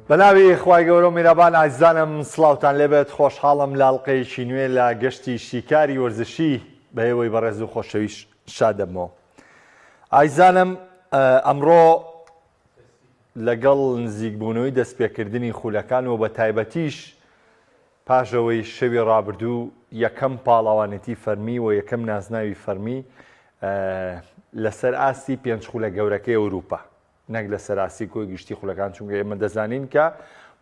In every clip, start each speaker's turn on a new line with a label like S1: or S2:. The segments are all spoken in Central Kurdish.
S1: بەناوی خوای گەورە و میرەبان ئازیزانم سڵاوتان لێبێت خۆشحاڵم لە ئەڵقەیەکی نوێ لە گەشتی شیکاری وەرزشی بە ئێوەی بەڕێز و خۆشەویست شاد دەبمەوە ئازیزانم ئەمڕۆ لەگەڵ نزیکبوونەوەی دەستپێکردنی خولەکان و بە تایبەتیش پاش ئەوەی شەوی ڕابردوو یەکەم پاڵەوانێتی فەرمی و یەکەم نازناوی فەرمی لەسەر ئاستی پێنج خولە گەورەکەی ئەوروپا نەک لەسەر ئاستی کۆی گشتی خولەکان چونکە ئێمە دەزانین کە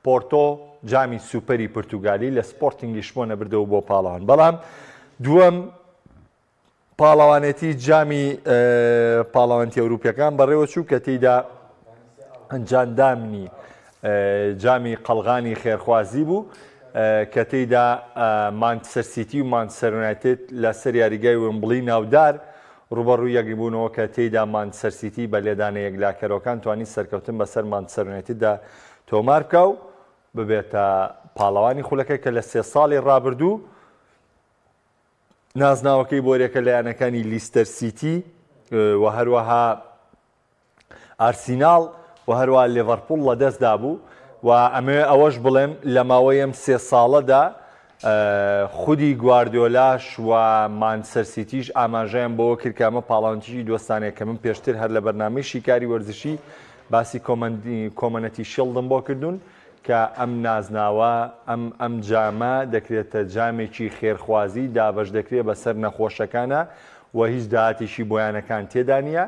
S1: پۆرتۆ جامی سوپەری پرتوگالی لە سپۆرتینگ لیشبۆنە بردەوە بۆ پاڵەوان بەڵام دووەم پاڵەوانێتی جامی پاڵەوانتی ئەوروپیەکان بەڕێوەچوو کە تێیدا ئەنجامدانی جامی قەڵغانی خێرخوازی بوو کە تێیدا مانچستەر سیتی و مانچستەر یونایتد لەسەر یاریگای وێمبڵی ناودار ڕووبەڕووی یەکبوونەوە کە تێیدا مانچستەر سیتی بە لێدانە یەکلاکەرەوەکان توانی سەرکەوتن بەسەر مانچستەر یونایتددا تۆمار بکا و ببێتە پاڵەوانی خولەکە کە لە سێ ساڵی ڕابردوو نازناوەکەی بۆریەکە لە یانەکانی لیستەر سیتی و هەروەها ئارسیناڵ و هەروەها لێڤەرپوڵ لەدەست دابوو و ئەمەوێ ئەوەش بڵێم لە ماوەی ئەم سێ ساڵەدا خودی گواردیۆلاش و مانچستەر سیتیش ئاماژەیان بەوە کرد کە ئەمە پاڵەوانێتیی دۆستانەیە کە من پێشتر هەر لە بەرنامەی شیکاری وەرزشی باسی کۆمەنەتی شیڵدم بۆ کردوون کە ئەم نازناوە ئەم ئەم جامە دەکرێتە جامێکی خێرخوازی دابەش دەکرێت بەسەر نەخۆشەکانا و هیچ داهاتێکی بۆ یانەکان تێدا نییە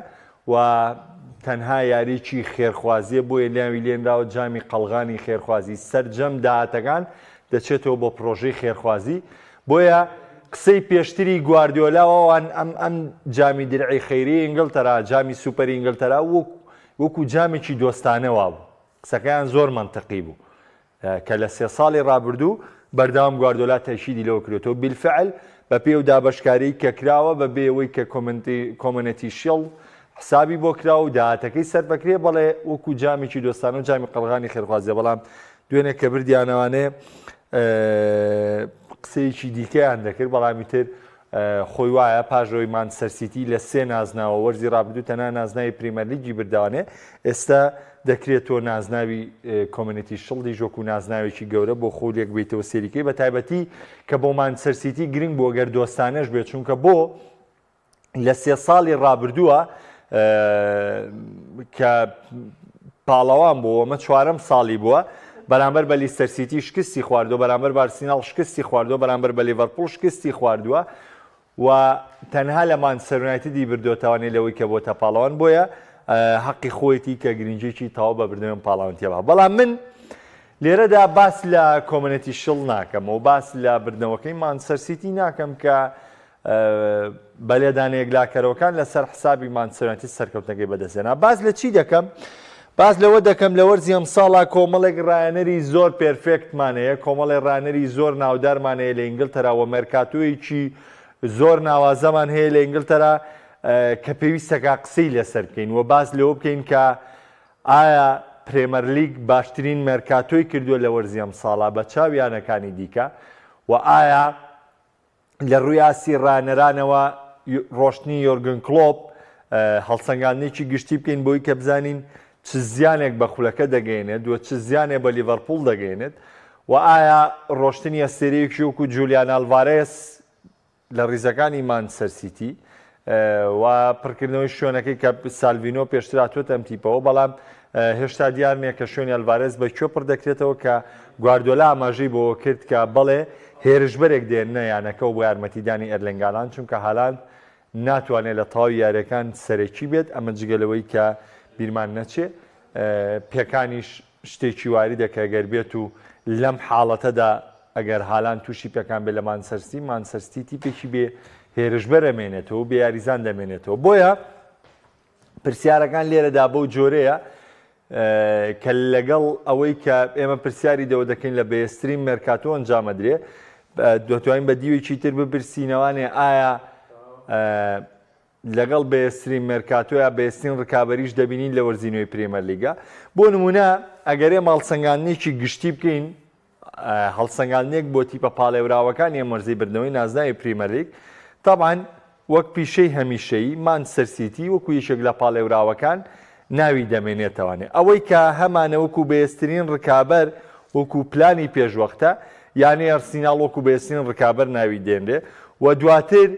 S1: و تەنها یاریی خێرخوازیە بۆیە ناوی لێنراوە جامی قەڵغانی خێرخوازی سەرجەم داهاتەکان دەچێتەوە بۆ پرۆژەی خێرخوازی بۆیە قسەی پێشتری گواردیۆلا ئەوان ئەم ئەم جامی درعی خەیری ئینگلتەرا جامی سوپەری ئینگلتەرا وەکو جامێکی دۆستانە وابوو قسەکەیان زۆر مەنتقی بوو کە لە سێ ساڵی ڕابردوو بەردەوام گواردۆلا تەئکیدی لەوە کردۆتەوە بیلفعل بەپێی ئەو دابەشکاریی کە کراوە بە بێ ئەوەی کە کۆمەنێتی شیڵد حسابی بۆ کراوە و داهاتەکەی سەرفەکرێ بەڵێ وەکو جامێکی دۆستانە و جامی قەڵغانی خێرخوازیە بەڵام دوێنێ کە بردیانەوانێ قسەیەکی دیکەیان دەکرد بەڵام ئیتر خۆی وایە پاش ئەوەی مانچستەر سیتی لە سێ نازناوە وەرزی رابردوو تەنها نازناوی پریمەرلیگی بردوانێ ئێستا دەکرێت تۆ نازناوی کۆمەنێتی شڵدیش وەکو نازناوێکی گەورە بۆ خولێک بیتەوە سێریکەی بە تایبەتی کە بۆ مانچستەر سیتی گرنگ بۆ گەر دۆستانەش بێت چونکە بۆ لە سێ ساڵی ڕابردووە کە پاڵەوان بوو ئەمە چوارەم ساڵی بووە بەرامبەر بە لیستەر سیتی شکستی خواردووە بەرامبەر بە ئارسیناڵ شکستی خواردووە بەرامبەر بە لیڤەرپوڵ شکستی خواردووە و تەنها لە مانچستەر یونایتدی بردۆتەوانێ لەوەی کە بۆتە پاڵەوان بۆیە حەقی خۆیەتی کە گرنگێکی تەواو بە بردنەوەی پاڵەوانتیە بە بەڵام من لێرەدا باس لە کۆمەنێتی شڵ ناکەم و باس لە بردنەوەکەی مانچستەر سیتی ناکەم کە بە لێدانە یەکلاکەرەوەکان لەسەر حسابی مانچستەر یونایتد سەرکەوتنەکەی بەدەستهێنا. باس لە چی دەکەم؟ باس لەوە دەکەم لە وەرزی ئەمساڵا کۆمەڵێک ڕایەنەری زۆر perfect مان هەیە، کۆمەڵێک ڕانەری زۆر ناودارمان هەیە لە ئینگلتەرا و مێرکاتۆیەکی زۆر ناوازەمان هەیە لە ئینگلتەرا کە پێویستەکە قسەی لەسەر بکەین و باس لەوە بکەین کە ئایا پرێمەرلیگ باشترین مێرکاتۆی کردووە لە وەرزی ئەمساڵا بە چاو یانەکانی دیکە و ئایا لە ڕووی ئاستی ڕانەرانەوە ڕۆشتنی یۆرگن کلۆپ هەڵسەنگاندنێکی گشتی بکەین بۆی کە بزانین چ زیانێک بە خولەکە دەگەیەنێت و چ زیانێ بە لیڤەرپوڵ دەگەیەنێت و ئایا ڕۆشتنی ئەستێرەیەکی وەکو جولیان ئالڤارێس لە ڕیزەکانی مانچستەر سیتی و پڕکردنەوەی شوێنەکەی کە سالڤینۆ پێشتر هاتووەتە ئەم تیپەوە بەڵام هێشتا دیار نییە کە شوێنی ئەلڤارێز بە کوێ پڕ دەکرێتەوە کە گواردیۆلا ئاماژەی بەوە کرد کە بەڵێ هێرشبەرێک دێننە یانەکەوە بۆ یارمەتیدانی ئێرلینگ هالاند چونکە هالاند ناتوانێت لە تەواوی یاریەکان سەرەکی بێت ئەمە جگە لەوەی کە بیرمان نەچێ پێکانیش شتێکی واریدە کە گەر بێت و لەم حاڵەتەدا ئەگەر هالاند تووشی پێکان بێت لە مانچستەر سیتی، مانچستەر سیتی تیپێکی بێ هێرشبەر ئەمێنێتەوە و بێ یاریزان دەمێنێتەوە. بۆیە پرسیارەکان لێرەدا بەو جۆرەیە کە لەگەڵ ئەوەی کە ئێمە پرسیاری دەوە دەکەین لە بەهێزترین مێرکاتۆ ئەنجامەدرێ دەتوانین بە دیوێکی تر بپرسینەوانێ ئایا لەگەڵ بەهێزترین مێرکاتۆ یا بەهێزترین ڕکابەریش دەبینین لە وەرزی نوێی پرێمەرلیگا. بۆ نموونە ئەگەر ئێمە هەڵسەنگاندنێکی گشتی بکەین، هەڵسەنگاندنێک بۆ تیپە پاڵێوراوەکانی ئەم وەرزەی بردنەوەی نازناوی پریمەرلیگ، تەبعەن وەک پیشەی هەمیشەیی مانچستەر سیتی وەکو یەکێک لە پاڵێوراوەکان ناوی دەمێنێتەوانێ. ئەوەی کە هەمانە وەکو بەهێزترین ڕکابەر وەکو پلانی پێشوەختە یانەی ئەرسیناڵ وەکو بەهێزترین ڕکابەر ناوی دێنرێ و دواتر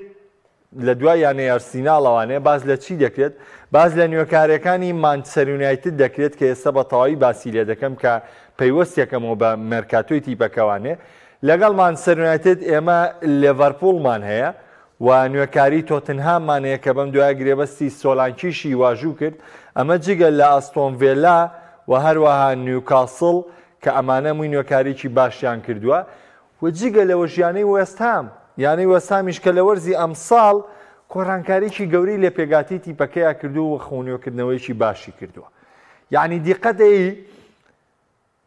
S1: لە دوای یانەی ئەرسیناڵەوانێ باس لە چی دەکرێت؟ باس لە نوێکارەکانی مانچستەر یونایتد دەکرێت کە ئێستا بە تەواوی باسی لێ دەکەم کە پەیوەستیەکەمەوە بە مێرکاتۆی تیپەکەوانێ. لەگەڵ مانچستەر یونایتد ئێمە لێڤەرپوڵمان هەیە و نوێکاری تۆتنهاممان هەیە کە بەم دوایە گرێبەستی سۆلانکیشی واژوو کرد، ئەمە جگە لە ئاستۆن ڤێلا و هەروەها نیوکاسڵ کە ئەمانە هەمووی نوێکاریی باشیان کردووە و جگە لەوەش یانەی وێستهام، یانەی وێستهامیش کە لە وەرزی ئەمساڵ گۆڕانکاریی گەورەی لە پێکهاتەی تیپەکەیا کردووە و خۆنوێکردنەوەیەکی باشی کردووە. یانی دیقەت ئەی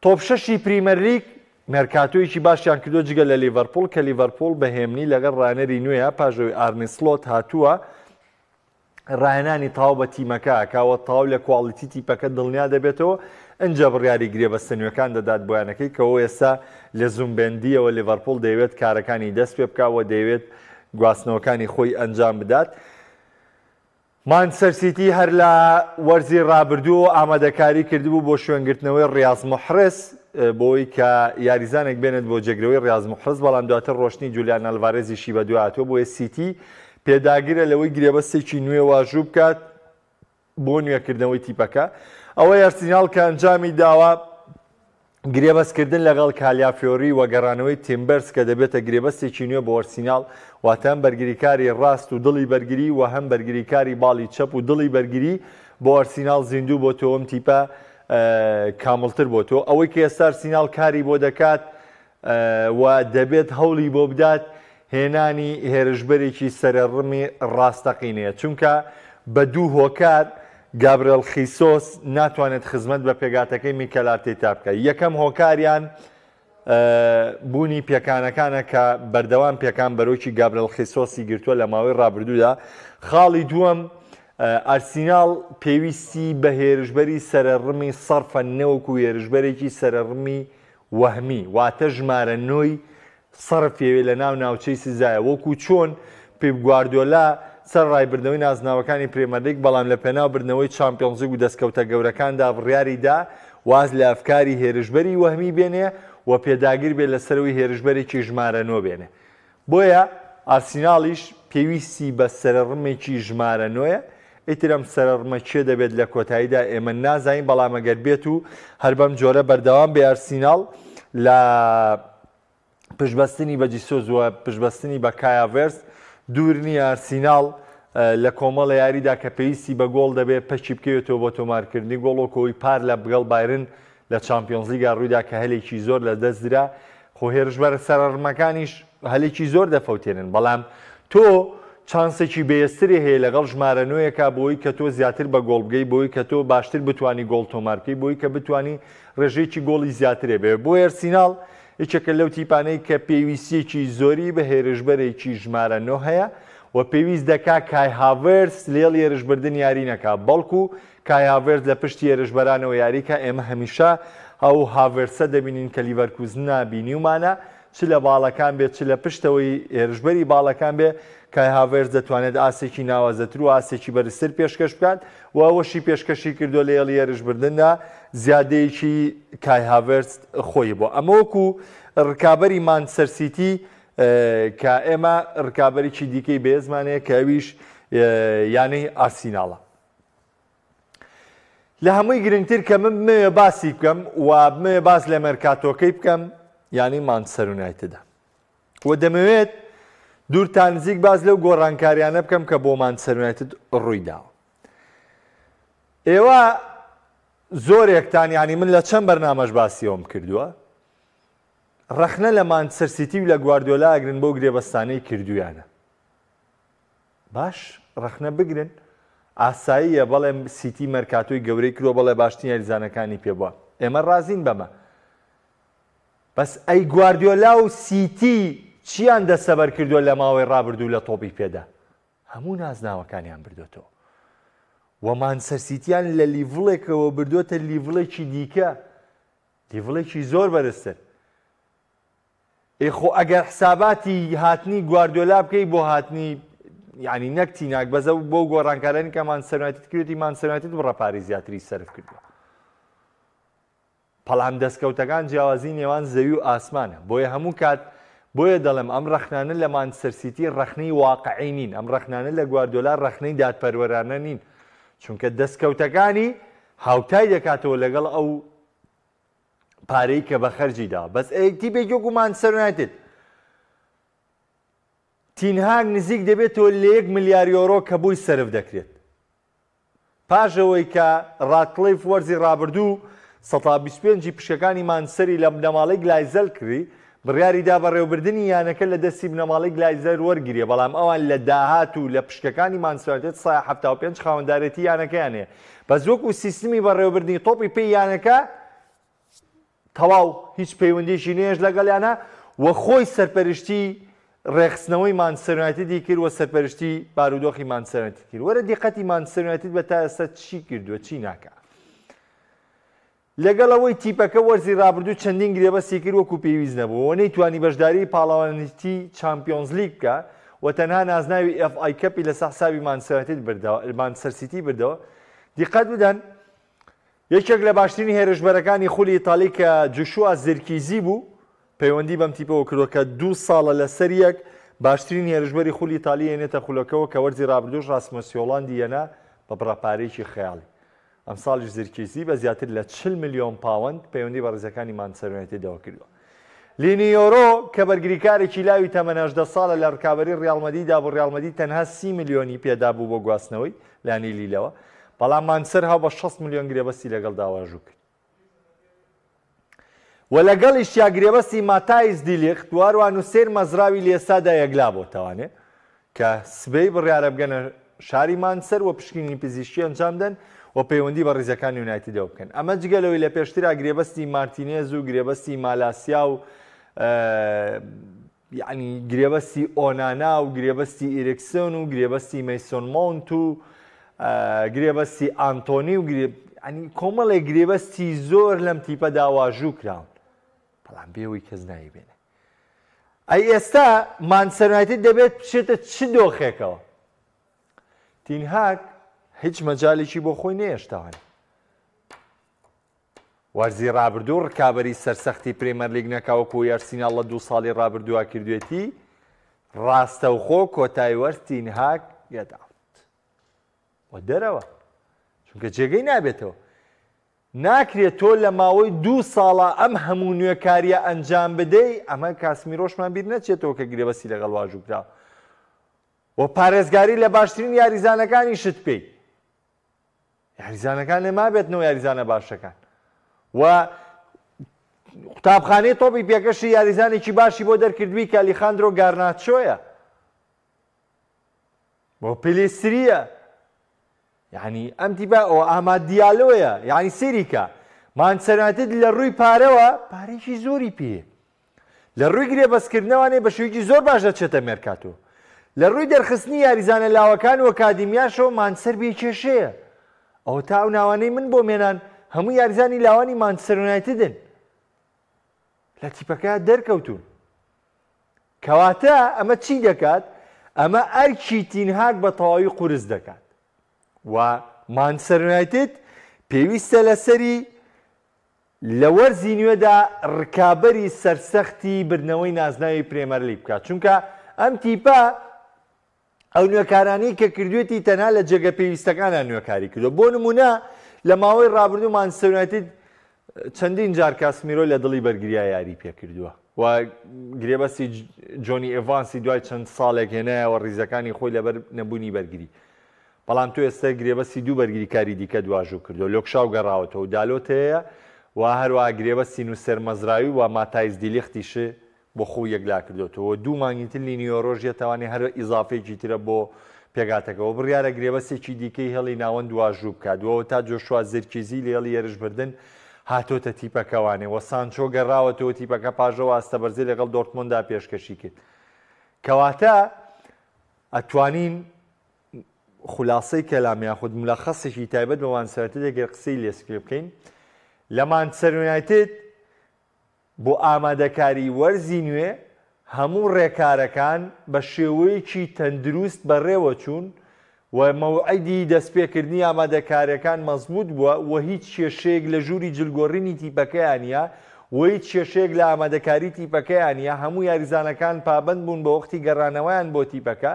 S1: تۆپ شەشی پریمەرلیگ مێرکاتۆیەکی باشیان کردووە جگە لە لیڤەرپوڵ کە لیڤەرپوڵ بە هێمنی لەگەڵ ڕاهێنەری نوێیە پاش ئەوەی ئارنی سلۆت هاتووە ڕاهێنانی تەواو بە تیمەکە ئەکا و تەواو لە quality تیپەکە دڵنیا دەبێتەوە ئنجا بڕیاری گرێبەستە نوێکان دەدات بۆ یانەکەی کە ئێستا لە زومبێندیەوە لیڤەرپوڵ دەیەوێت کارەکانی دەست پێ بکا و دەیەوێت گواستنەوەکانی خۆی ئەنجام بدات. مانچستەر سیتی هەر لە وەرزی رابردووەوە ئامادەکاری کردبوو بۆ شوێنگرتنەوەی ریاز محرز بۆی کە یاریزانێک بێنێت بۆ جێگرەوەی ریاز محرز، بەڵام دواتر رۆشتنی جولیان ئەلڤارێزیشی بەدواهاتووە، بۆیە سیتی پێداگرە لەوەی گرێبەستێکی نوێ واژوو بکات بۆ نوێکردنەوەی تیپەکە. ئەوەی ئەرسیناڵ کە ئەنجامی داوە، گرێبەستکردن لەگەڵ کالیافیۆری و گەڕانەوەی تیمبەرس کە دەبێتە گرێبەستێکی نوێ بۆ ئەرسیناڵ، واتە هەم بەرگریکاری ڕاست و دڵی بەرگری و هەم بەرگریکاری باڵی چەپ و دڵی بەرگری بۆ ئەرسیناڵ زیندوو بۆتەوە، ئەم تیپە کامڵتر بۆتەوە. ئەوەی کە ئێستا ئەرسیناڵ کاری بۆ دەکات و دەبێت هەوڵی بۆ بدات هێنانی هێرشبەرێکی سەرەڕمی ڕاستەقینەیە، چونکە بە دوو هۆکار گابرێل خیسۆس ناتوانێت خزمەت بە پێکهاتەکەی میکێل ئارتێتا بکات، یەکەم هۆکاریان بوونی پێکانەکانە کە بەردەوام پێکان بەرۆکی گابرێل خیسۆسی گرتووە لە ماوەی ڕابردوودا، خاڵی دووەم ئارسیناڵ پێویستی بە هێرشبەری سەرەڕمی سەرفە نەوەکو هێرشبەرێکی سەرەڕمی وەهمی، واتە ژمارە نۆی سەرف یەوێ لە ناو ناوچەی سزایە، وەکو چۆن پیپ گواردیۆلا سەرەڕای بردنەوەی نازناوەکانی پرێمەرلیگ، بەڵام لە پێناو بردنەوەی چامپیۆنزلیگ و دەستکەوتە گەورەکاندا بڕیاری دا واز لە ئەفکاری هێرشبەری وەهمی بێنێ و پێداگر بێ لەسەر ئەوەی هێرشبەرێکی ژمارە نۆ بێنێ. بۆیە ئارسیناڵیش پێویستی بە سەرەڕمێکی ژمارە نۆیە، ئیتر ئەم سەرەڕمە کێ دەبێت لە کۆتاییدا ئێمە نازانین، بەڵام ئەگەر بێت و هەر بەم جۆرە بەردەوام بێ ئارسیناڵ لە پشتبەستنی بە جیسۆس و پشتبەستنی بە کای هاڤێرتز، دوور نییە ئارسیناڵ لە کۆمەڵە یاریدا کە پێویستی بە گۆڵ دەبێت پەکی بکەوێتەوە بۆ تۆمارکردنی گۆڵ، وەکو ئەوەی پار لە بگەڵ بایرن لە چامپیۆنزلیگا ڕوویدا کە هەلێکی زۆر لەدەستدرا، خۆ هێرشبەرە سەرەڕمەکانیش هەلێکی زۆر دەفەوتێنن، بەڵام تۆ چانسێکی بەهێزتری هەیە لەگەڵ ژمارە نۆیەکا بۆی کە تۆ زیاتر بە گۆڵ بگەی، بۆی کە تۆ باشتر بتوانی گۆڵ تۆمار بکەی، بۆی کە بتوانی ڕێژەیەکی گۆڵی زیاترێ بێ. بۆ ئەرسیناڵ یەکێکە لەو تیپانەی کە پێویستییەکی زۆری بە هێرشبەرێکی ژمارە نۆ هەیە و پێویست دەکا کای هاڤێرتز لێڵی هێرشبردن یاری نەکا، بەڵکو کای هاڤێرتز لە پشتی هێرشبەرانەوە یاریکا، ئێمە هەمیشە ئەو هاڤێرتسە دەبینین کە لیڤەرکوزنە بینیومانە، چ لە باڵەکان بێت چ لە پشتەوەی هێرشبەری باڵەکان بێ، کای هاڤێرتز دەتوانێت ئاستێکی ناوازەتر و ئاستێکی بەرزتر پێشکەش بکات و ئەوەشی پێشکەشی کردووە لە هێڵی هێرشبردندا زیادەیەکی کای هاڤێرتز خۆی بووە. ئەمە وەکو رکابەری مانچستەر سیتی کە ئێمە رکابەرێکی دیکەی بەهێزمان هەیە کە ئەویش یانەی ئارسیناڵە. لە هەمووی گرنگتر کە من بمەوێ باسی بکەم و بمەوێ باس لە مێرکاتۆکەی بکەم یانەی مانچستەر یونایتدە و دەمەوێت دوور تا نزیک باس لەو گۆڕانکاریانە بکەم کە بۆ مانچستەر یونایتد ڕووی داوە. ئێوە زۆرێکتان یعنی من لە چەند بەرنامەش باسی ئەوم کردووە ڕەخنە لە مانچستەر سیتی و لە گواردیۆلا ئەگرن بۆ گرێبەستانەی کردویانە. باش ڕەخنە بگرن ئاساییە بەڵێ سیتی مەرکاتۆی گەورەی کردوە بەڵێ باشترین یاریزانەکانی پێ بوە ئێمە ڕازین بەمە بەس ئەی گواردیۆلا و سیتی چیان دەستەبەر کردوە لە ماوەی ڕابردوو لە تۆپی پێدا هەموو نازناوەکانیان بردۆتەوە و مانچستەر سیتیان لە لیڤڵێکەوە بردۆتە لیڤڵێکی دیکە لیڤڵێکی زۆر بەرزتر ئێ خۆ ئەگەر حساباتی هاتنی گواردیۆلا بکەی بۆ هاتنی یعنی نەک تیناک بەزە بۆ گۆڕانکارانی کە مانچستەر یونایتد کردی مانچستەر یونایتد بڕە پارەی زیاتری سەرف کردووە. بەڵام دەستکەوتەکان جیاوازی نێوان زەوی و ئاسمانە، بۆیە هەموو کات بۆیە دەڵێم ئەم ڕەخنانە لە مانچستەر سیتی ڕەخنەی واقعی نین، ئەم ڕەخنانە لە گواردیۆلا ڕەخنەی دادپەروەرانە نین، چونکە دەستکەوتەکانی هاوتای دەکاتەوە لەگەڵ ئەو پارەی کە بە خەرجی داوە. بەس ئەی تیپێکی وەکو مانچستەر یونایتد تینهاگ نزیک دەبێتەوە لە یەک ملیار یۆرۆ کە بۆی سەرف دەکرێت. پاش ئەوەی کە ڕاتکڵیف وەرزی ڕابردوو 25% ی پشکەکانی مانچستەری لە بنەماڵەی گلایزەر کڕی، بڕیاری دا بەڕێوەبردنی یانەکە لە دەستی بنەماڵەی گلایزەر وەرگرێ، بەڵام ئەوان لە داهات و لە پشکەکانی مانچستەر یونایتد 75% خاوەندارێتی یانەکەیان هەیە، بەس وەکو سیستمی بەڕێوەبردنی تۆپی پێی یانەکە تەواو هیچ پەیوەندیەکی نەیەش لەگەڵیانا و خۆی سەرپەرشتی ڕێکخستنەوەی مانچستەر یونایتدی کرد و سەرپەرشتی بارودۆخی مانچستەر یونایتد کرد. وەرە دیقەتی مانچستەر یونایتد بە تا ئێستا چی کردووە چی ناکا. لەگەڵ ئەوەی تیپەکە وەرزی ڕابردوو چەندین گرێبەستی کرد وەکو پێویست نەبوو و نەیتوانی بەشداری پاڵەوانێتی چامپیۆنزلیگ بکا و تەنها نازناوی ئێف ئای کەپی لەسەر حسابی مانچستەر یونایتد بردەوە مانچستەر سیتی بردەوە. دیقەت بدەن یەکێک لە باشترین هێرشبەرەکانی خولی ئیتالی کە جوشوا زیرکیزی بوو، پەیوەندی بەم تیپەوە کردووە کە دوو ساڵە لەسەریەک باشترین هێرشبەری خولی ئیتالی یەنێتە خولەکەوە کە وەرزی رابردووش راسمۆس هۆلاندی یەنا بە بڕە پارەیەکی خەیاڵی. ئەمساڵیش زیرکیزی بە زیاتر لە 40 ملیۆن پاوەند پەیوەندی بە ریزەکانی مانچستەر یونایتدەوە کردووە. لینی یۆرۆ کە بەرگریکارێکی لاوی تەمەن 18 ساڵە لە رکابەری ریاڵ مەدریدا بوو، ریاڵ مەدرید تەنها 30 ملیۆنی پێدابوو بۆ گواستنەوەی لانی لیلەوە، بەڵام مانچستەر هاو بە 60 ملیۆن گرێبەستی لەگەڵدا واژوو کرد و لەگەڵیشیا گرێبەستی ماتایس دیلیخت و هەروەها نوسێر مەزراوی لە ئێستادا یەکلا بۆتەوانێ کە سبەی بڕیارە بگەنە شاری مانچستەر و پشکنینی پزیشکی ئەنجام دەن و پەیوەندی بە ڕیزەکانی یونایتدەوە بکەن. ئەمە جگە لەوەی لە پێشترا گرێبەستی مارتینێز و گرێبەستی مالاسیا و یعنی گرێبەستی ئۆنانا و گرێبەستی ئیرکسۆن و گرێبەستی مەیسۆن مۆنت و گرێبەستی ئانتۆنی و ینی کۆمەڵێک گرێبەستی زۆر لەم تیپەدا واژوو کراون بەڵام بێەوەی کەس نایبێنێ. ئەی ئێستا مانچستەر یونایتد دەبێت بچێتە چ دۆخێکەوە؟ تینهاک هیچ مەجالێکی بۆ خۆی نەیەشتاوە. وەرزی ڕابردوو ڕکابەری سەرسەختی پرێمەرلیگ نەکا وەکو ئەرسیناڵ لە دوو ساڵی ڕابردووە کردوێتی، ڕاستەوخۆ کۆتای وەرز تینهاک get out و دەرەوە چونکە جێگەی نابێتەوە. ناکرێت تۆ لە ماوەی دوو ساڵا ئەم هەموو نوێکارییە ئەنجام بدەی، ئەمە کاسمیرۆشمان بیر نەچێتەوە کە گرێبەستی لەگەڵ واژوو کرا و پارێزگاری لە باشترین یاریزانەکانیشت بکەی. یاریزانەکان نەمابێتنەوە یاریزانە باشەکان و قوتابخانەی تۆپی پێکەشی یاریزانێکی باشی بۆ دەرکردووی کە ئەلیخاندرۆ گارناچۆیە بۆ پێلیسترییە. یانی ئەم تیپە ئەوە ئاماد دیالۆیە یانی سەیری کە مانچستەر یونایتد لە ڕووی پارەوە پارێکی زۆری پێیە لە ڕووی گرێبەستکردنەوانێ بە شێوەیەکی زۆر باش دەچێتە مێرکاتۆ لە ڕووی دەرخستنی یاریزانە لاوەکان و ئەکادیمیاشەوە مانچستەر بێ کێشەیە ئەوە تا ئەو ناوانەی من بۆ مێنان هەموو یاریزانی لاوانی مانچستەر یونایتدن لە تیپەکە دەرکەوتون کەواتە ئەمە چی دەکات؟ ئەمە ئەرکی تینهاگ بە تەواوی قورس دەکات و مانچستەر یونایتد پێویستە لەسەری لە وەرزی نوێدا رکابەری سەرسەختی بردنەوەی نازناوی پرێمەرلیگ بکات، چونکە ئەم تیپە ئەو نوێکارانەی کە کردوێتی تەنها لە جێگە پێویستەکانە نوێکاری کردووە. بۆ نمونە لە ماوەی ڕابردوو مانچستەر یونایتد چەندین جار کاسمیرۆ لە دڵی بەرگریا یاری پێکردووە و گرێبەستی جۆنی ئێڤانسی دوای چەند ساڵێک هێنایەوە ڕیزەکانی خۆی لەبەر نەبوونی بەرگری. بەڵام تۆ ئێستا گرێبەستی دوو بەرگریکاری دیکە دواژوو کردووە، لۆک شاو گەڕاوەتەوە و دالۆت هەیە و هەروەها گرێبەستی نوسێر مەزراوی و ماتایس دیلیختیش بۆ خۆی یەکلا کردۆتەوە دوو مانگی تر لینیۆرۆش یەتوانێ هەر ئیزافەیەکی ترە بۆ پێکهاتەکە و بڕیارە گرێبەستێکی دیکەی هێڵی ناوەند واژوو بکات و تا جۆشوا زیرکیزی لە هێڵی هێرشبردن هاتۆتە تیپەکەوانێ و سانچۆ گەڕاوەتەوە تیپەکە پاش ئەو ئاستە بەرزەی لەگەڵ دۆرتمۆندا پێشکەشی کرد کەواتە ئەتوانین خولاسەی کەلام یاخود ملەخەسێکی تایبەت بە مانچستەر یونایتد ئەگەر قسەی لێسکرێ بکەین لە مانچستەر یونایتد بۆ ئامادەکاری وەرزی نوێ. هەموو ڕێکارەکان بە شێوەیەکی تەندروست بەڕێوەچوون و مەوعیدی دەستپێکردنی ئامادەکارییەکان مەزبووت بووە و هیچ کێشەیەک لە ژووری جلگۆڕینی تیپەکەیان نییە و هیچ کێشەیەک لە ئامادەکاری تیپەکەیان نییە، هەموو یاریزانەکان پابەند بوون بە وەختی گەڕانەوەیان بۆ تیپەکە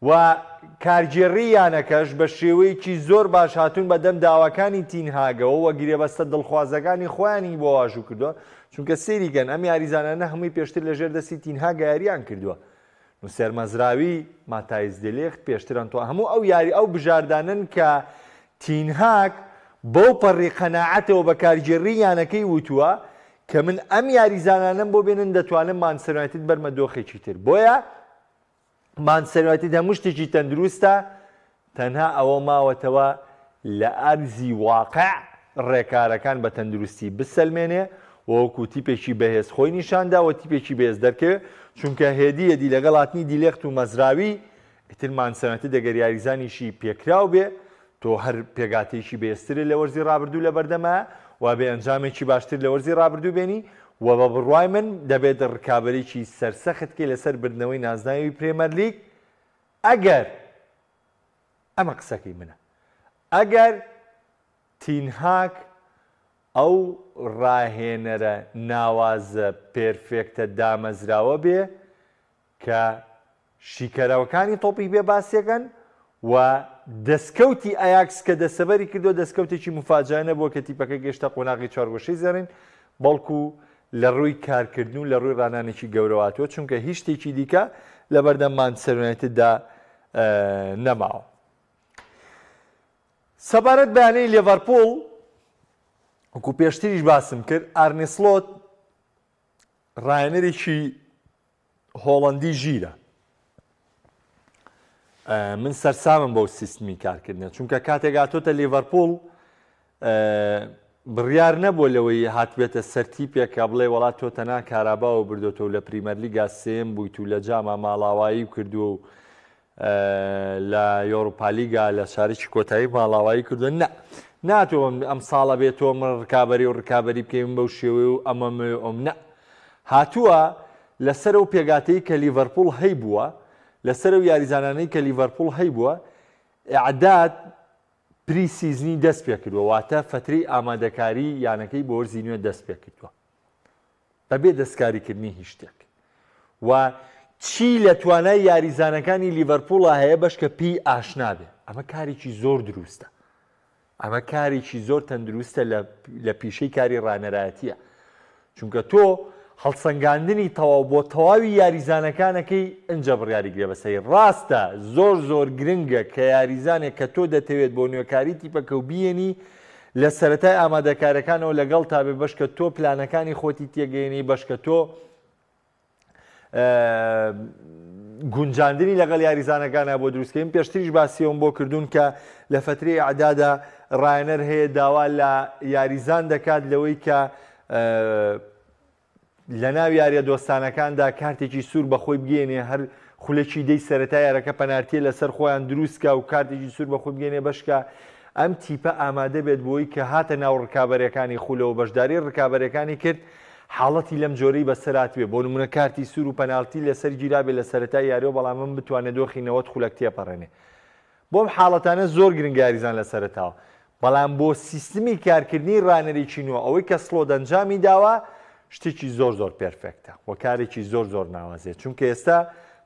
S1: و کارگێڕی یانەکەش بە شێوەیەکی زۆر باش هاتوون بە دەم داواکانی تین هاگەوە و گرێبەستە دڵخوازەکانی خۆیانی بۆ واژوو کردووە، چونکە سەیری کەن ئەم یاریزانانە هەمووی پێشتر لەژێر دەستی تین هاگ یارییان کردووە. نوسێر مەزراوی، ماتایس دیلیخت، پێشتر ئەنتوان هەموو ئەو یاری ئەو بژاردانەن کە تین هاگ بەو پەڕی قەناعەتەوە بە کارگێڕی یانەکەی وتووە کە من ئەم یاریزانانەم بۆ بێنن دەتوانم مانچستەر یونایتد بەرمە دۆخێکی تر بۆیە مانچستەر یونایتد هەموو شتێکی تەندروستە تەنها ئەوە ماوەتەوە لە ئەرزی واقع ڕێکارەکان بە تەندروستی بسەلمێنێ و وەکو تیپێکی بەهێز خۆی نیشاندا و تیپێکی بەهێز دەرکەوێ، چونکە هێدی هێدی لەگەڵ هاتنی دیلێخت و مەزراوی ئیتر مانچستەر یونایتد ئەگەر یاریزانیشی پێکراو بێ تۆ هەر پێکهاتەیەکی بەهێزترت لە وەرزی ڕابردوو لەبەردەمایە و ئەبێ ئەنجامێکی باشتر لە وەرزی ڕابردوو بێنی و بە بڕوای من دەبێت ڕکابەریی سەرسەخت کەی لەسەر بردنەوەی نازناوی پرێمەرلیگ ئەگەر ئەمە قسەکەی منە ئەگەر تین هاگ ئەو ڕاهێنەرە ناوازە پێرفێکتە دامەزراوە بێ کە شیکەرەوەکانی تۆپی پێ باسیەکەن و دەستکەوتی ئەیاکس کە دەستەبەری کردووە دەستکەوتێکی موفاجەئە نەبووە کە تیپەکە گەشتە قۆناغی چوارگۆشەی زێڕین بەڵکو لە ڕووی کارکردن و لە ڕووی ڕانانێکی گەورەوە هاتووە چونکە هیچ شتێکی دیکە لەبەردەم مانچستەر یونایتددا نەماوە. سەبارەت بە یانەی لێڤەرپوڵ وەکو پێشتریش باسم کرد ئارنی سلۆت ڕاهێنەرێکی هۆڵەندی ژیرە من سەرسامم بەو سیستمی کارکردنە چونکە کاتێک هاتۆتە لیڤەرپوڵ بڕیار نەبووە لەوەی هاتبێتە سەر تیپێک کە بڵێ وڵات تۆ تەنها کاراباوە بردۆتەوە لە پریمەرلیگا سێم بوویت و لە جاما ماڵاوایی کردووە و لە یۆروپالیگا لە شارێکی کۆتایی ماڵاوایی کردووە نە ناتۆ ئەم ساڵە بێت تۆ من ڕکابەری و ڕکابەری بکەین بەو شێوەیە و ئەمە ئەم نە هاتووە لەسەر ئەو پێگاتەی کە لیڤەرپوڵ هەیبووە لەسەر ئەو یاریزانانەی کە لیڤەرپوڵ هەیبووە ئیعداد pre-season ی دەست پێکردووە واتە فەترەی ئامادەکاری یانەکەی بۆ وەرزی نوێ دەست پێکردووە بەبێ دەستکاریکردنی هیچ شتێک و چی لە توانای یاریزانەکانی لیڤەرپوڵا هەیە بەشکە پێی ئاشنا بێ ئەمە کارێکی زۆر دروستە ئەمە کارێکی زۆر تەندروستە لە پیشەی کاری ڕانەرایەتیە چونکە تۆ هەڵسەنگاندنی تەواو بۆ تەواوی یاریزانەکانەکەی ئنجا بڕیاری گرێبەسەی ڕاستە زۆر زۆر گرنگە کە یاریزانێک کە تۆ دەتەوێت بۆ نوێکاری تیپەکە و بیێنی لە سەرەتای ئامادەکارەکانەوە لەگەڵ تابێ بەشکە تۆ پلانەکانی خۆتی تێگەیەنی بەشکە تۆ گونجاندنی لەگەڵ یاریزانەکانە بۆ دروستکەین پێشتریش باسیەوەم بۆ کردوون کە لە فترەی ئەعدادا ڕایەنەر هەیە داوا لە یاریزان دەکات لەوەی کە لە ناو یاریە دۆستانەکاندا کارتێکی سوور بەخۆی بگەێنێ هەر خولەکی دەی سەرەتا یارەکە پەنارتیە لەسەر خۆیان دروستکە و کارتێکی سوور بەخۆی بگەێنێ بەشکە ئەم تیپە ئامادە بێت بۆی کە هاتە ناو ڕکابەرەکانی خولەوە بەشداری ڕکابەرەکانی کرد حاڵەتی لەم جۆرەی بەسەر هاتبێ، بۆ نموونە کارتی سوور و پەناڵتی لەسەر گیرابێ لە سەرەتای یاریەوە بەڵام ئەم بتوانێ دۆخی 90 خولەک تێپەڕێنێ. بۆ ئەم حاڵەتانە زۆر گرنگە یاریزان لە سەرەتاوە. بەڵام بۆ سیستمی کارکردنی ڕانەرێکی نوێ ئەوەی کە سڵۆت ئەنجامی داوە شتێکی زۆر زۆر perfect ە و کارێکی زۆر زۆر ناوازەیە چونکە ئێستا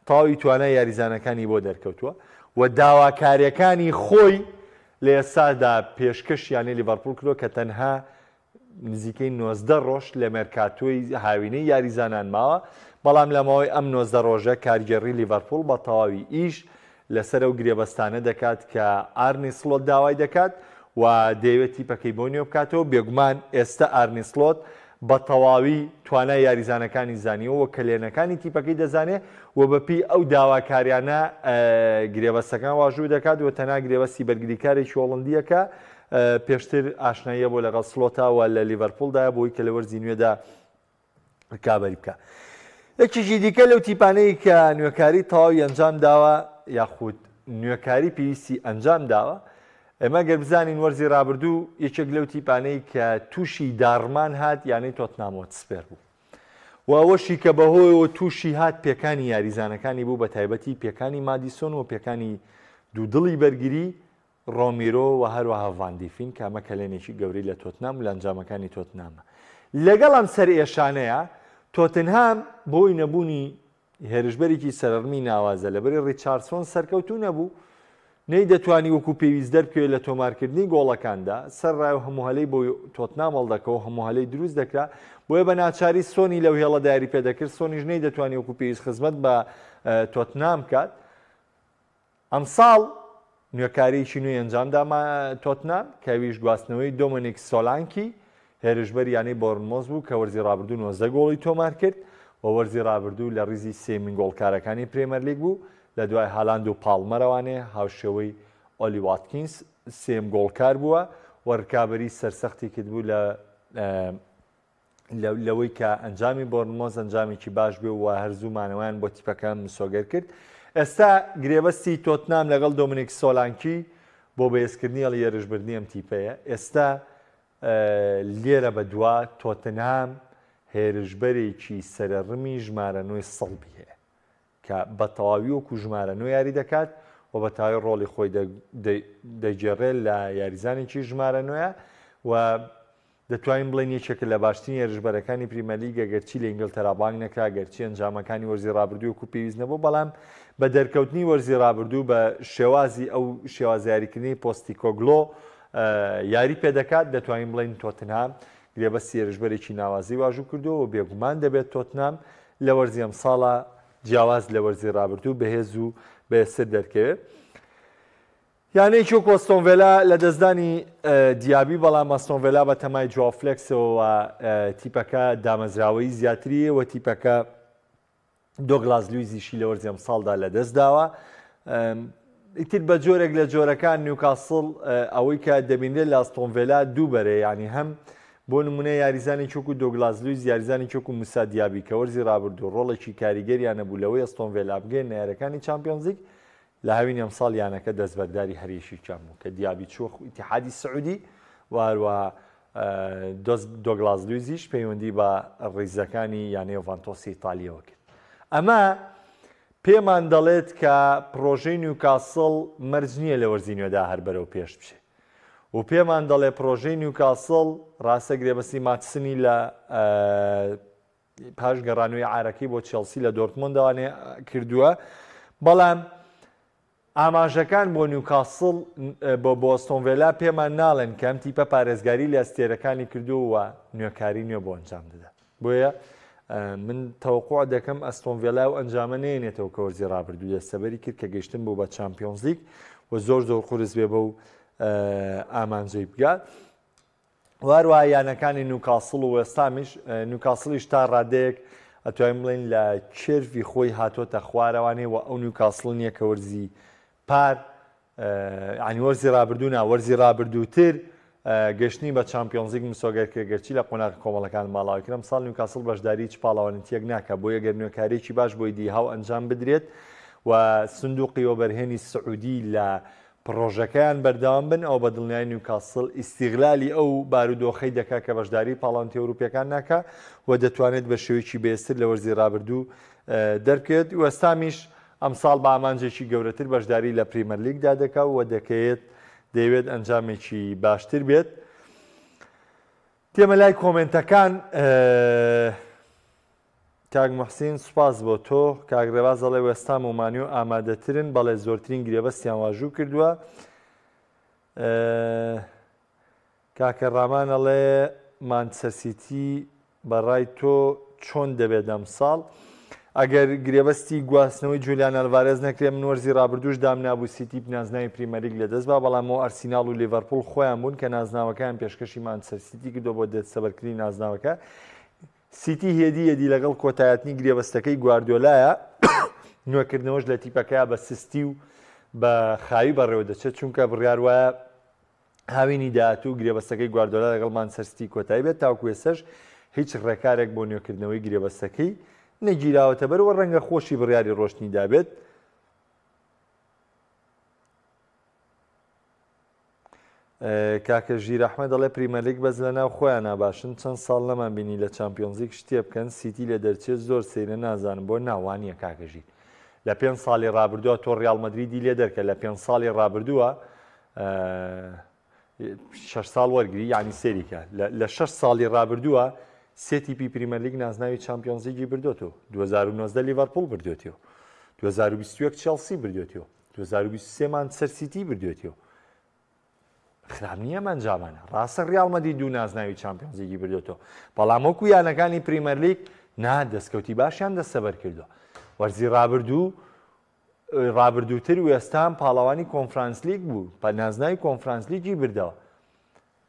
S1: تەواوی توانای یاریزانەکانی بۆ دەرکەوتووە و داواکاریەکانی خۆی لە ئێستادا پێشکەش یانەی لیڤەرپوڵ کردووە کە تەنها نزیکەی 19 ڕۆژ لە مێرکاتۆی هاوینەی یاریزانان ماوە، بەڵام لە ماوەی ئەم 19 ڕۆژە کارگێڕی لیڤەرپوڵ بە تەواوی ئیش لەسەر ئەو گرێبەستانە دەکات کە ئارنی سڵۆت داوای دەکات و دەیەوێت تیپەکەی بۆ نوێ بکاتەوە، بێگومان ئێستە ئارنی سڵۆت بە تەواوی توانای یاریزانەکانی زانیوە و کەلێنەکانی تیپەکەی دەزانێ و بەپێی ئەو داواکاریانە گرێبەستەکان واژوو دەکات و تەنها گرێبەستی بەرگریکارێکی هۆڵندییەکە پێشتر ئاشناییە بۆ لەگەڵ سلۆتا و لە لیڤەرپوڵدایە بۆی کە لە وەرزی نوێدا رکابەری بکە. یەکێکی دیکە لەو تیپانەی کە نوێکاری تەواوی ئەنجام داوە یاخود نوێکاری پێویستی ئەنجام داوە ئێمە گەر بزانین وەرزی رابردوو یەکێک لەو تیپانەی کە تووشی داڕمان هات یانەی تۆتنام هۆتسپێر بوو. و ئەوەشی کە بەهۆیەوە تووشی هات پێکانی یاریزانەکانی بوو بەتایبەتی پێکانی مادیسۆن و پێکانی دوودڵی بەرگری ڕۆمیرۆ و هەروەها ڤان دیفین کە ئەمە کەلێنێکی گەورەی لە تۆتنام و لە ئەنجامەکانی تۆتنامە. لەگەڵ ئەم سەرئێشانەیا تۆتنهام بەهۆی نەبوونی هێرشبەرێکی سەرەڕمی ناوازە لەبەری ڕیچاردسۆن سەرکەوتوو نەبوو، نەیدەتوانی وەکو پێویست دەربکەوێت لە تۆمارکردنی گۆڵەکاندا، سەرڕای و هەموو هەلەی بۆ تۆتنام هەڵدەکەوت، هەموو هەلەی دروست دەکرا، بۆیە بە ناچاری سۆنی لەو هێڵەدا یاری پێدەکرد، سۆنیش نەیدەتوانی وەکو پێویست خزمەت بە تۆتنام بکات. ئەمساڵ نوێکارییەکی نوێی ئەنجامدا تۆتنام، کە ئەویش گواستنەوەی دۆمینیک سۆلانکی، هێرشبەری یانەی بۆرنمۆس بوو کە وەرزی رابردوو 19 گۆڵی تۆمارکرد و وەرزی رابردوو لە ریزی سێیەمین گۆڵکارەکانی پرێمەرلیگ بوو لە دوای هالاند و پاڵمەرەوانێ هاوشێوەی ئۆلی واتکینس سێیەم گۆڵکار بووە و رکابەری سەرسەختی کردبوو لە لەوەی کە ئەنجامی بۆرنمۆز ئەنجامێکی باش بێ و هەر زوو مانەوەیان بۆ تیپەکە مسۆگەر کرد. ئێستا گرێبەستی تۆتنام لەگەڵ دۆمینیک سۆلانکی بۆ بەهێزکردنی هێڵی هێرشبردنی ئەم تیپەیە. ئێستا لێرە بەدوا تۆتنهام هێرشبەرێکی سەرەڕمی ژمارە نۆی سڵبی هەیە. کە بە تەواوی وەکو ژمارە نۆ یاری دەکات و بە تەواوی ڕۆڵی خۆی دەگێڕێت لە یاریزانێکی ژمارە نۆیە و دەتوانین بڵێین یەکێکە لە باشترین هێرشبەرەکانی پریمەرلیگ ئەگەرچی لە ئینگلتەرا بانگ نەکرا گەرچی ئەنجامەکانی وەرزی ڕابردوو وەکو پێویست نەبوو بەڵام بە دەرکەوتنی وەرزی ڕابردوو بە شێوازی ئەو شێواز یاریکردنی پۆستیکۆگلۆ یاری پێدەکات دەتوانین بڵێین تۆتنهام گرێبەستی هێرشبەرێکی ناوازەی واژوو کردووە و بێگومان دەبێت تۆتنهام لە وەرزی ئەمساڵا جیاواز لە وەرزی رابردوو بەهێز و بەهێزتر دەرکەوێت. یانەیەکی وەکو ئەستۆن ڤێلا لە دەستدانی دیابی بەڵام ئەستۆن ڤێلا بە تەمای جواو فلێکسەوە تیپەکە دامەزراوەیی زیاتری و تیپەکە دۆگلاس لویزیشی لە وەرزی ئەمساڵدا لەدەستداوە. ئیتر بە جۆرێک لە جۆرەکان نیوکاسڵ ئەوەی کە دەبینرێت لە ئەستۆن ڤێلا دوو بەرەیە یانی هەم بۆ نمونە یاریزانێکی وەکو دۆگلاس لویز یاریزانێکی وەکو موسا دیابی کە وەرزی رابردوو رۆڵێکی کاریگەریان هەبوو لەوەی ئەستۆن ڤێلا بگەیەنە یاریەکانی چامپیۆنزلیگ لە هاوینی ئەمساڵ یانەکە دەستبەرداری هەریەکێکیان بوو کە دیابی چووە ئیتیحادی سعودی و هەروەها دۆگلاس لویزیش پەیوەندی بە ریزەکانی یانەی یۆڤانتۆسی ئیتالیەوە کرد ئەمە پێمان دەڵێت کە پڕۆژەی نیوکاسڵ مەرج نییە لە وەرزی نوێدا هەر بەرەو پێش بچێ و پێمان دەڵێ پڕۆژەی نیوکاسڵ ڕاستە گرێبەستی ماتسنی لە پاش گەڕانەوەی عارەکەی بۆ چێڵسی لە دۆرتمۆندەوانێ کردووە بەڵام ئاماژەکان بۆ نیوکاسڵ بۆ بۆ ئەستۆن ڤێلا پێمان ناڵێن کە ئەم تیپە پارێزگاری لە ئەستێرەکانی کردووە و نوێکاری نوێ بۆ ئەنجام دەدات. بۆیە من تەوەقوع دەکەم ئەستۆن ڤێلا ئەو ئەنجامە نەیەنێتەوە کە وەرزی رابردوو دەستەبەری کرد کە گەیشتن بوو بە چامپیۆنزلیگ و زۆر زۆر قورس بێ بەو ئامانجەی بگات. و هەروەها یانەکانی نوکاسڵ و وێستامیش نوکاسڵیش تا ڕادەیەک ئەتوانین بڵێین لە curve ی خۆی هاتۆتە خوارەوانێ و ئەو نیوکاسڵ نییە کە وەرزی پار ینی وەرزی رابردوو نا وەرزی رابردووتر گەشتنی بە چامپیۆنزلیگ مسۆگەر کرد گەرچی لە قۆناغی کۆمەڵەکان ماڵاوی کرد ئەمساڵ نیوکاسڵ بەشداری هیچ پاڵەوانێتییەک ناکات بۆیە گەر نوێکارییەکی باش بۆ ئیدی هاو ئەنجام بدرێت و سندوقی وەبەرهێنی سعودی لە پڕۆژەکەیان بەردەوام بن، ئەوە بە دڵنیایی نیوکاسڵ ئیستیغلالی ئەو بارودۆخەی دەکات کە بەشداری پاڵاوتنە ئەوروپییەکان ناکات و دەتوانێت بە شێوەیەکی بەهێزتر لە وەرزی رابردوو دەربکەوێت. وێستهامیش ئەمساڵ بە ئامانجێکی گەورەتر بەشداری لە پریمەرلیگدا دەکات و دەکەیێت دەیەوێت ئەنجامێکی باشتر بێت. دێمە لای کۆمێنتەکان. کاک موحسین سوپاس بۆ تۆ. کاک ڕێباز دەڵێ وێستهام و مانیۆ ئامادەترن، بەڵێ زۆرترین گرێبەستیان واژوو کردووە. کاکە ڕامان ئەڵێ مانچستەر سیتی بەڕای تۆ چۆن دەبێت ئەمساڵ؟ ئەگەر گرێبەستی گواستنەوەی جولیان ئەلڤارێز نەکرێ من وەرزی ڕابردووش دامنابوو سیتی نازناوی پریمەرلیگ لەدەست با بەڵام ئەو ئەرسیناڵ و لیڤەرپوڵ خۆیان بوون کە نازناوەکەیان پێشکەشی مانچستەر سیتی کردووە بۆ دەستەبەرکردنی نازناوەکە سیتی هێدی هێدی لەگەڵ کۆتایهاتنی گرێبەستەکەی گواردیۆلایە، نوێکردنەوەش لە تیپەکەیا بە سستی و بە خاوی بەڕێوەدەچێت، چونکە بڕیار وایە هاوینی داهاتوو گرێبەستەکەی گواردیۆلا لەگەڵ مانچستەر سیتی کۆتایی بێت، تاوەکو ئێستاش هیچ ڕێکارێک بۆ نوێکردنەوەی گرێبەستەکەی نەگیراوەتەبەر و ڕەنگە خۆشی بڕیاری ڕۆشتنی دابێت. کاکە ژیر ئەحمەد دەڵێ پریمەرلیگ بەس لەناو خۆیانا باشن چەند ساڵ نەمان بینی لە چامپیۆنزلیگ شتێ بکەن سیتی لێ دەرچێت زۆر سەیرە نازانم بۆ نا وانیە کاکە ژیر لە پێنج ساڵی ڕابردووە تۆ ڕیاڵ مەدریدی لێ دەرکە لە پێنج ساڵی ڕابردووە شەش ساڵ وەرگری یعنی سێریکە لە شەش ساڵی ڕابردووە سێ تیپی پریمەرلیگ نازناوی چامپیۆنزلیگی بردۆتەوە 2019 لیڤەرپوڵ بردوێتەوە 2021 چێڵسی بردوێتەوە 2023 مانچستەر سیتی بردوێتەوە خراپ نییە ئەم ئەنجامانە ڕاستە ڕیاڵ مەدرید دوو نازناوی چامپیۆنزلیگی بردوێتەوە بەڵام وەکو یانەکانی پریمەرلیگ نا دەستکەوتی باشیان دەستەبەر کردووە وەرزی ڕابردوو ڕابردووتر وێستهام پاڵەوانی کۆنفرانسلیگ بوو بە نازناوی کۆنفرانسلیگی بردەوە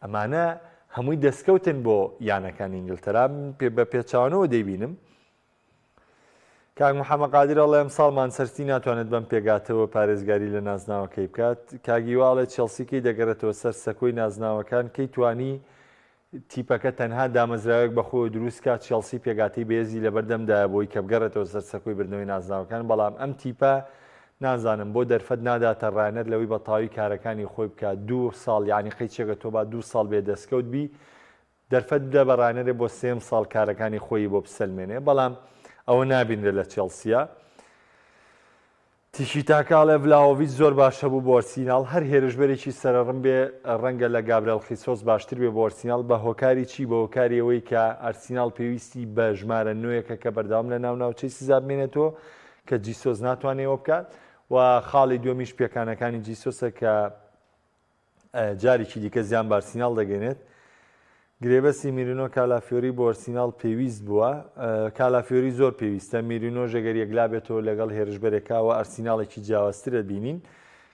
S1: ئەمانە هەمووی دەستکەوتن بۆ یانەکانی ئینگلتەرا پێ بە پێچوانەوە دەیبینم کاک محەممە قادر ئەڵێ ئەمساڵ مانچستەر ناتوانێت بەم پێگاتەوە پارێزگاری لە نازناوەکەی بکات کاک هیوا ئەڵێ چێڵسی کەی دەگەڕێتەوە سەر سەکۆی نازناوەکان کەی توانی تیپەکە تەنها دامەزراوێک بەخۆیەوە دروست کات، چێڵسی پێکهاتەی بەهێزی لەبەردەمدایە بۆی کە بگەڕێتەوە سەر سەکۆی بردنەوەی نازناوەکان، بەڵام ئەم تیپە نازانم بۆ دەرفەت ناداتە ڕاهێنەر لەوەی بە تەواوی کارەکانی خۆی بکات، دوو ساڵ یانی قەیچێکە تۆ با دوو ساڵ بێ دەستکەوت بی، دەرفەت بدە بە ڕاهێنەرێ بۆ سێیەم ساڵ کارەکانی خۆیی بۆ بسەلمێنێ، بەڵام ئەوە نابینرێت لە چێڵسیە. تیکی تاکا ئەڵێ ڤلاهۆڤیچ زۆر باشە بوو بۆ ئەرسیناڵ، هەر هێرشبەرێکی سەرەڕم بێ ڕەنگە لە گابرێل خیسۆس باشتر بێ بۆ ئەرسیناڵ، بە هۆکاری چی؟ بە هۆکاری ئەوەی کە ئەرسیناڵ پێویستی بە ژمارە نۆیەکە کە بەردەوام لە ناو ناوچەی سزا بمێنێتەوە کە جیسۆس ناتوانێ ئەوە بکات و خاڵی دووەمیش پێکانەکانی جیسۆسە کە جارێکی دیکە زیان بە ئەرسیناڵ دەگەێنێت. گرێبەستی میرینۆ کالافیۆری بۆ ئەرسیناڵ پێویست بووە. کالافیۆری زۆر پێویستە، میرینۆش ئەگەر یەکلا بێتەوە لەگەڵ هێرشبەرێکاوە ئەرسیناڵێکی جیاوازتر دەبینین.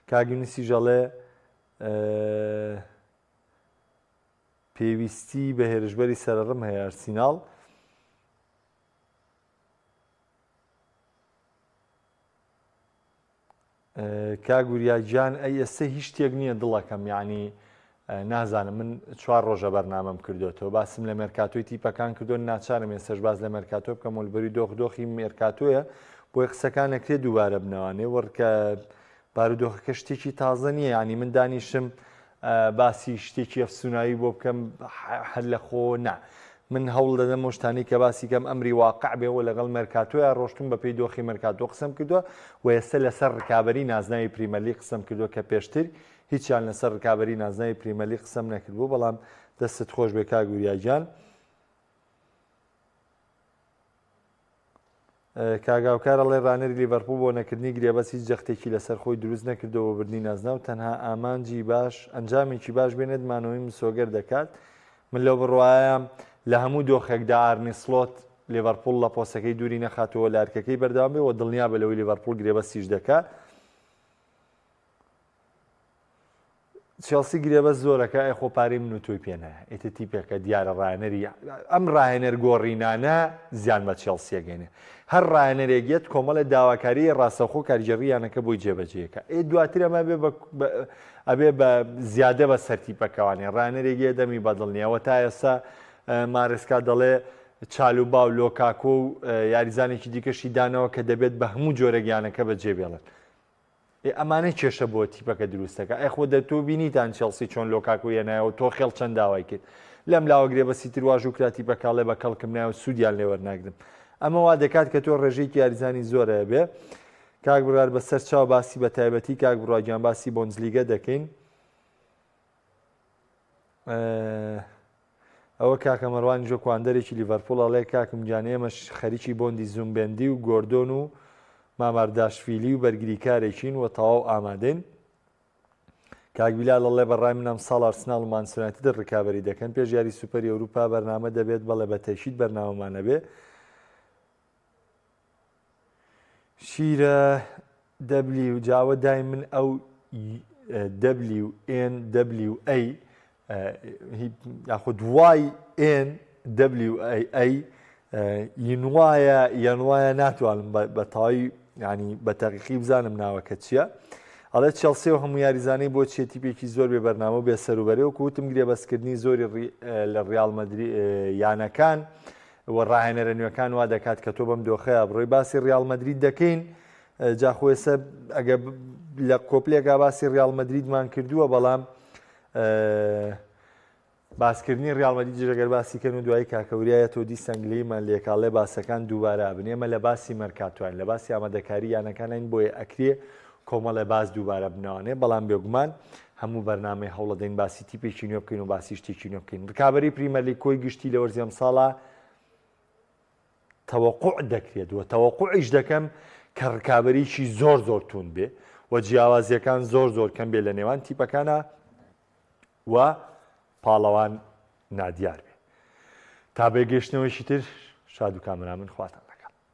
S1: کاک یونسیش ئەڵێ پێویستی بە هێرشبەری سەرەڕم هەیە ئەرسیناڵ. کاک وریا گیان ئەی ئێستا هیچ شتێک نییە دڵەکەم یعنی نازانم من چوار ڕۆژە بەرنامەم کردوێتەوە باسم لە مێرکاتۆی تیپەکان کردو ناچارم ئێستش باز لە مێرکاتۆ بکەم وەلبەری دۆخ دۆخی مێرکاتۆیە بۆی قسەکان نەکرێت دووبارە بنەوانێ وەڕکە بارودۆخەکە شتێکی تازە نییە یعنی من دانیشم باسی شتێکی ئەفسوناوی بۆ بکەم هەر لە خۆ نا من هەوڵ دەدەم ئەو شتانەی کە باسی کەم ئەمری واقع بێ و لەگەڵ مێرکاتۆیا ڕۆشتم بە پێی دۆخی مێرکاتۆ قسەم کردووە و ئێستا لەسەر ڕکابەری نازناوی پریمەرلیگ قسەم کردووە کە پێشتر هیچیان لەسەر ڕکابەری نازناوی پریمەرلیگ قسەم نەکردبوو بەڵام دەستت خۆش بێ کاک وریا گیان. کاک هاوکار ئەڵێ ڕانەری لیڤەرپوڵ بۆ نەکردنی گرێبەست هیچ جەختێکی لەسەر خۆی دروست نەکردەوە بۆ بردنی نازناو تەنها ئامانجی باش ئەنجامێکی باش بێنێت مانەوەی مسۆگەر دەکات من لەو بڕوایەم لە هەموو دۆخێکدا ئارنی سلۆت لیڤەرپوڵ لە پۆستەکەی دووری نەخاتەوە لە ئەرکەکەی بەردەوام بێ و دڵنیابە لەوەی لیڤەرپوڵ گرێبەستیش دەکات چێڵسی گرێبەست زۆرەکە ئەی خۆ پارەی من و تۆی پێ نایە ئیتر تیپێکە دیارە ڕاهێنەری ئەم ڕاهێنەر گۆڕینانە زیان بە چێڵسی ئەگەینێ هەر ڕاهێنەرێک یەت کۆمەڵێ داواکاری ڕاستەوخۆ کارگێڕی یانەکە بۆی جێبەجێکە ئێ دواتر ئەمە بێ بە ئەبێ بە زیادە بە سەر تیپەکەوانێ ڕاهێنەرێک یە دەمی بەدڵ نییە تا ئێستا مارسکا دەڵێ چالوبا و لۆکاکۆ و یاریزانێکی دیکەشی دانەوە کە دەبێت بە هەموو جۆرێک یانەکە بەجێ بێڵن ئێ ئەمانە کێشە بۆ تیپەکە دروست دەکا ئێ خۆ دە تۆ بینیتان چێڵسی چۆن لۆکاکۆ هێنایەوە تۆخێڵ چەند داوای کرد لەم لاوە گرێبەستی تر واژوو کرا تیپەکە ئەڵێ بە کەڵکم نایە و سوودیان لێ وەرناگرم ئەمە وا دەکات کە تۆ ڕێژەیەکی یاریزانی زۆر هەبێ کاک بڕیار بەسەر چاو باسی بە تایبەتی کاک بڕوا گیان باسی بۆندزلیگە دەکەین ئەوە کاکە مەروانیش وەکو هاندەرێکی لیڤەرپوڵ ئەڵێ کاکم گیان ئێمەش خەریکی بۆندی زومبێندی و گۆردۆن و مامارداشڤیلی و بەرگریکارێکین و تەواو ئامادەین. کاک بیلال ئەڵێ بە ڕای من ئەمساڵ ئارسناڵ و مانچستەر یونایتد ڕکابەری دەکەن پێش یاری سوپەری ئەوروپا بەرنامە دەبێت بەڵێ بە تەکید بەرنامەمان ئەبێ. شیرە دەبلیو جاوە دای من ئەو دەبلیو ئێن دەبلیو ئەی یاخود وای ئێن دەبلیو ئەی ئەی ینوایە یانوایە ناتوانم بە تەواوی ینی بە تەقیقی بزانم ناوەکە چییە ئەڵێ چێڵسی و هەموو یاریزانەی بۆ چیە تیپێکی زۆر بێ بەرنامە و بێ سەروبەرێ و کوتم گرێبەستکردنی زۆری لە ڕیاڵ مەدری یانەکان و ڕاهێنەرە نوێکان وا دەکات کە تۆ بەم دۆخەیا بڕۆی باسی ڕیاڵ مەدرید دەکەین جا خۆ ئێستا ئەگە لە کۆپلێکا باسی ڕیاڵ مەدریدمان کردووە بەڵام باسکردنی ڕیاڵ مەدریدیش ئەگەر باسی کەن و دوایی کاکە وریایە تۆ دیسان گلەییمان لێکاڵێ باسەکان دووبارە ئەبن ئێمە لە باسی مەرکاتۆین لە باسی ئامادەکاری یانەکانین بۆیە ئەکرێ کۆمەڵێ باس دووبارە بنەوانێ بەڵام بێگومان هەموو بەرنامەی هەوڵەدەین باسی تیپێکی نوێ بکەین و باسی شتێکی نوێ بکەین ڕکابەری پریمەرلیگ کۆی گشتی لە وەرزی ئەمساڵا تەوەقوع دەکرێت و تەوەقوعیش دەکەم کە ڕکابەریی زۆر زۆر توند بێ و جیاوازیەکان زۆر زۆر کەم بێ لە نێوان تیپەکانە و پاڵەوان نادیار بێ. تا بەگەشتنەوەیەکی تر شاد و کامەران بن خواتان.